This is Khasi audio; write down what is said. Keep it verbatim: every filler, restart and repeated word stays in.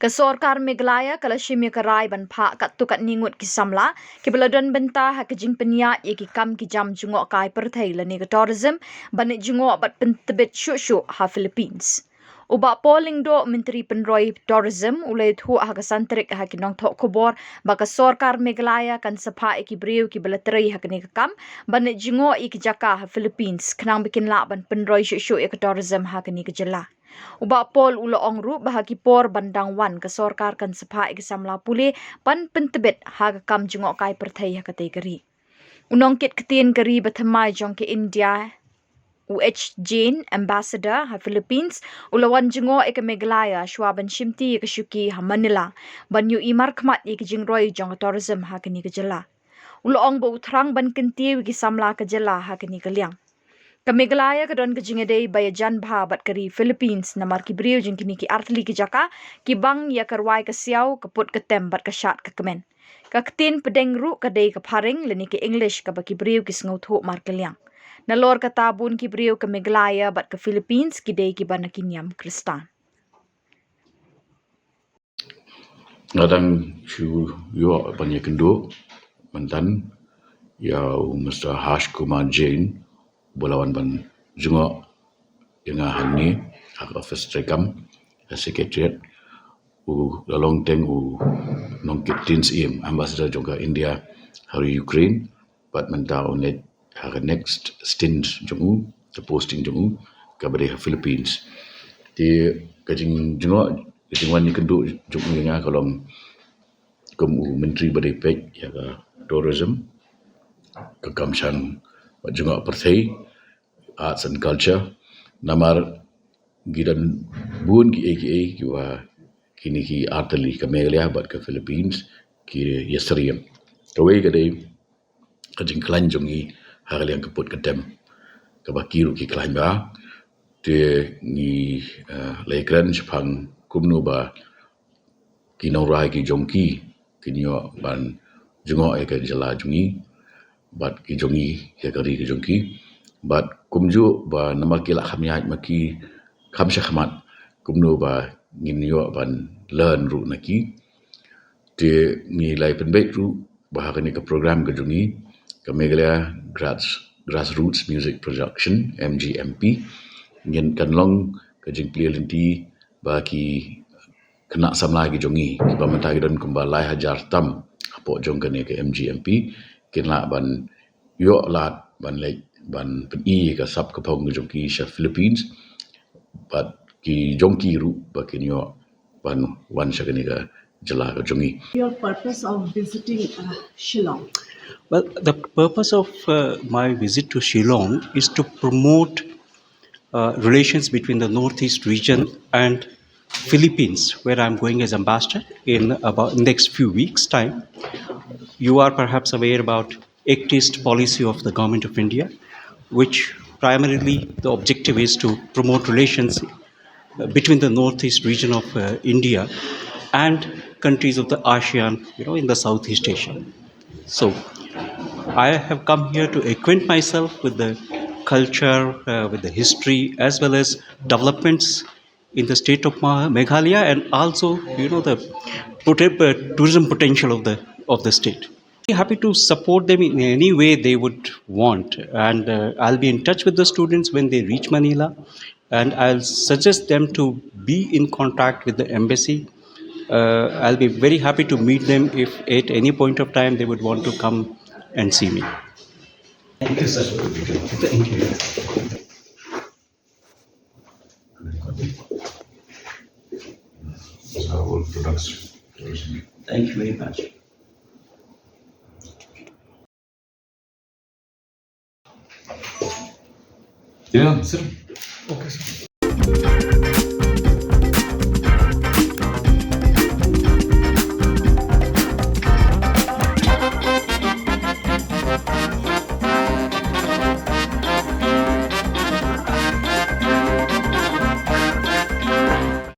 Ka sorkar Meghalaya ka la shim ïa ka rai ban phah katto katne ngut ki samla kiba la don bynta ha ka jingpynïaid ïa ki kam ki jam jngohkai pyrthei lane ka tourism ban leit jngoh bad pyntbit shuh shuh ha Philippines. U Bah Paul Lyngdoh, Myntri Pynroi Tourism, u la ïathuh ha ka san tarik ha ki nongthoh khubor ba ka sorkar Meghalaya kan sa phah ïa ki briew kiba la trei ha kane ka kam ban leit jngoh ïa ki jaka ha Philippines khnang ba kin lah ban pynroi shuh shuh ïa ka tourism ha kane ka jylla. U Bah Paul u la ong ruh ba ha ki por ban dang wan ka sorkar kan sa phah ïa ki samla pule ban pyntbit ha ka kam jngohkai pyrthei ha katei ka ri. U nongkit ktien ka ri bathymmai jong ka India, u H Jain, Ambassador ha Philippines, u la wan jngoh ïa ka Meghalaya shuwa ban shimti ïa ka shuki ha Manila ban ïohi markhmat ïa ka jingroi jong ka tourism ha kane ka jylla. U la ong ba u thrang ban kyntiew ïa ki samla ka jylla ha kane ka liang. Ka Meghalaya ka don ka jingïadei ba ïajan bha bad ka ri Philippines namar ki briew jong kine ki artylli ki jaka ki bang ïa ka rwai ka siaw, ka put ka tem bad ka shad ka kmen. Ka ktien pdeng ruh ka dei ka phareng lane ka English kaba ki briew ki sngewthuh markylliang. Nalor kata bun ki briew ka Meghalaya bad ka Philippines ki dei kiba na ki niam Khristan. Nga dang shu ïoh ban ïakynduh mynta ïa u Mister Harsh Kumar Jain, ba la wan ban jngoh ïa nga hangne ha ka office treikam, ha secretariat. U la long teng u nongkit ktien syiem, ambassador jong ka India ha ri Ukraine, bad mynta u leit ha ka next stint jong u, ka posting jong u kaba dei ha Philippines. Te ka jingjngoh, ka jingwan ïakynduh jong u ïa nga ka long kum u myntri ba dei peit ïa ka tourism, ka kam shang bad jngoh pyrthei, arts and culture. Namar ki don bun kiei kiei kiba kine ki artylli, ka Meghalaya bad ka Philippines, ki ïasyriem. Kawei ka dei ka jingkhlaiñ jong ngi ha ka liang ka put ka tem, kaba ki ruh ki khlaiñ bha. Te ngi, eh, la ïakren shaphang kumno ba ki nongrwai ki jong ki kin ïoh ban jngoh ïa ka jylla jong ngi, bad ki jong ngi ïa ka ri ka jong ki. Bad kumjuh ba namar ki la kham ïaid ma ki kham shakhmat, kumno ba ngin ïoh ban learn ruh na ki. Te ngi la pynbeit ruh ba ha kane ka program ka jong ngi, ka Meghalaya Grass, Grassroots Music Production, M G M P, ngin kan long ka jingplie lynti ba ki khynnah samla ki jong ngi, kiba mynta ki don kumba lai hajar tam hapoh jong kane ka M G M P, kin lah ban ïoh lad ban leit ban pyni ka sap ka phong ka jong ki sha Philippines, bad ki jong ki ruh ba kin ïoh ban wan sha kane ka jylla ka jong ngi. Your purpose of visiting, uh, Shillong? Well, the purpose of, uh, my visit to Shillong is to promote, uh, relations between the Northeast region and Philippines, where I'm going as ambassador in about next few weeks' time. You are perhaps aware about ACTist policy of the Government of India, which primarily the objective is to promote relations, uh, between the Northeast region of, uh, India and countries of the ASEAN, you know, in the Southeast Asia. So I have come here to acquaint myself with the culture, uh, with the history, as well as developments in the state of Ma-, Meghalaya, and also, you know, the poten-, uh, tourism potential of the, of the state. Happy to support them in any way they would want, and, uh, I'll be in touch with the students when they reach Manila, and I'll suggest them to be in contact with the embassy. Uh, I'll be very happy to meet them if at any point of time they would want to come and see me. Thank you, sir. Thank you. These are all products. Thank you very much. Yeah, sir. Okay, sir.